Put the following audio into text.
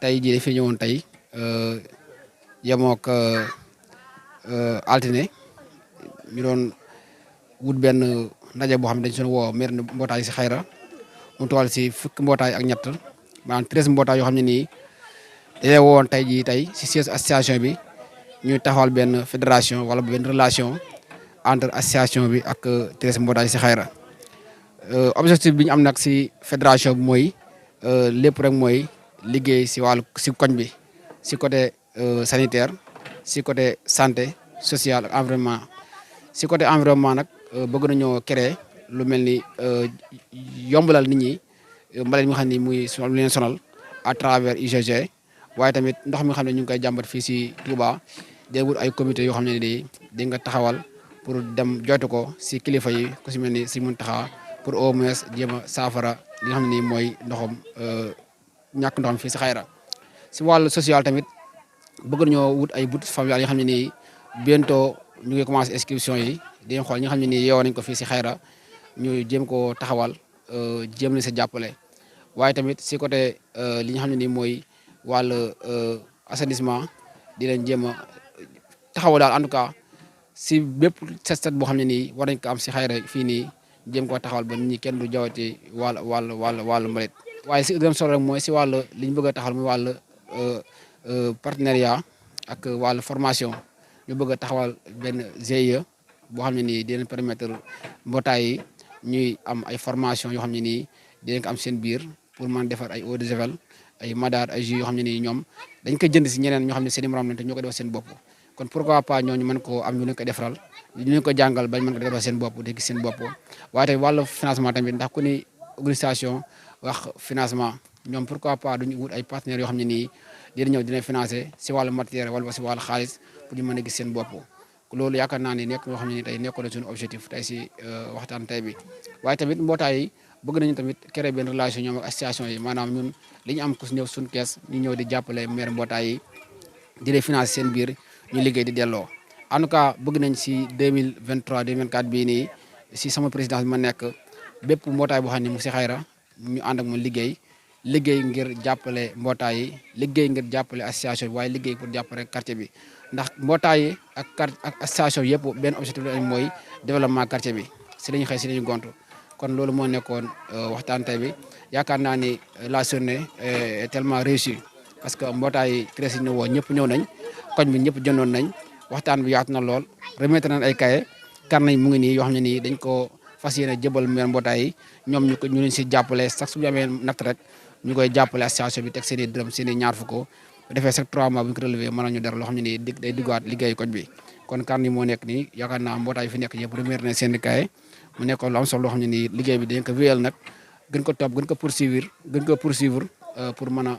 tey jii dañ fi ñëwoon tey yemook altine ñu doon wut benn ndaje boo xam ne dañ si woo maire mbootaay si Xayra mu toll si fukki mbootaay ak ñett maanaam 13 mbootaay yoo xam ne nii dañoo woon tey jii tey si siège association bi ñuy taxawal benn fédération wala benn relation entre association bi ak 13 mbootaay si Xayra objectif bi ñu am nag si fédération bi mooy lépp rek mooy liggéey si wàllu si koñ bi si côté sanitaire si côté santé sociale ak environnement si côté environnement nag bëgg nañoo créer lu mel ni yombalal nit ñi mbalit mi nga xam ni muy lu leen sonal à travers UGG waaye tamit ndox mi nga xam ne ñu ngi koy jàmbat fii si Touba day wut ay comité yoo xam ne nii di nga taxawal pour dem joytu ko si kilifa yi ku si mel ni si Muntaxa pour au moins jéem a saafara li nga xam ne nii mooy ndoxam ñàkk ndoxam fii si Xayra si wàllu social tamit bëgg nañoo wut ay bourses familiales yoo xam ne nii bientôt ñu ngi commencé inscription yi di xool ñi nga xam ne nii yeewoo nañ ko fii si Xayra ñu jéem koo taxawal jéem leen sa jàppale waaye tamit si côté li nga xam ne nii mooy wàllu assainissement di leen jéem a taxawal daal en tout cas si bépp set boo xam ne nii war nañ ko am si Xayra fii nii jéem koo taxawal ba nit ñi kenn du jawati wàllu mbalit waaye si gën solo rek mooy si wàllu li ñu bëgg a taxawal muy wàllu partenariat ak wàllu formation ñu bëgg a taxawal benn GIE boo xam ne nii dinañ permettre mbootaay yi ñuy am ay formation yoo xam ne nii dinañ ko am seen biir pour mën defar ay eau de javel ay madaar ay jus yoo xam ne nii ñoom dañ koy jënd si ñeneen ñoo xam ne seen i morom lañ te ñoo ko defal seen bopp kon pourquoi pas ñooñu mën koo am ñu leen ko defaral ñu leen ko jàngal bañ mën ko defal seen bopp di gis seen bopp waaye tamit wàllu financement tamit ndax ku ni organisation wax financement ñoom pourquoi pas duñu wut ay partenaires yoo xam ne nii dina ñëw dina financer si wàllu matériel wala si wàllu xaalis pour ñu mën a gis seen bopp loolu yaakaar naa ne nekk loo xam ne nii tey nekkoon na suñu objectif tey si waxtaan tey bi waaye tamit mbootaay yi bëgg nañu tamit créer benn relation ñoom ak association yi maanaam ñun li ñu am ku si ñëw suñu kees ñu ñëw di jàppale maire mbootaay yi di leen financer seen biir ñu liggéey di delloo en tout cas bëgg nañ si 2023 2024 bii nii si sama présidence bi ma nekk bépp mbootaay boo xam ne mu si Xayra ñu ànd ak mu liggéey ngir jàppale mbootaay yi liggéey ngir jàppale association bi waaye liggéey pour jàppale quartier bi ndax mbootaay yi ak association yëpp benn objectif la mooy développement quartier bi si la ñu xëy si la ñu gontu kon loolu moo nekkoon waxtaan tey bi yaakaar naa ni la journée est tellement réussie parce que mbootaay yi CREC yi ñu woo ñëpp ñëw nañ koñ bi ñëpp jëndoon nañ waxtaan bi yaatu na lool remettre nañ ay cahier carnet yi mu ngi nii yoo xam ne nii dañ ko fas yéene jëbal maire mbootaay yi ñoom ñu leen si jàppale sax su ñu amee natt rek ñu koy jàppale association bi teg seen i dërëm seen i ñaar fukk bu defee chaque 3 mois bu ñu ko relevé mën nañu dara loo xam ne nii day duggaat liggéeyu koñ bi kon carnet yi moo nekk nii yaakaar naa mbootaay yi fi nekk yëpp remettre nañ seen i cahier mu nekkoon lu am solo loo xam ne nii liggéey bi dañ ko wéyal nag gën ko topp gën ko poursuivre pour mën a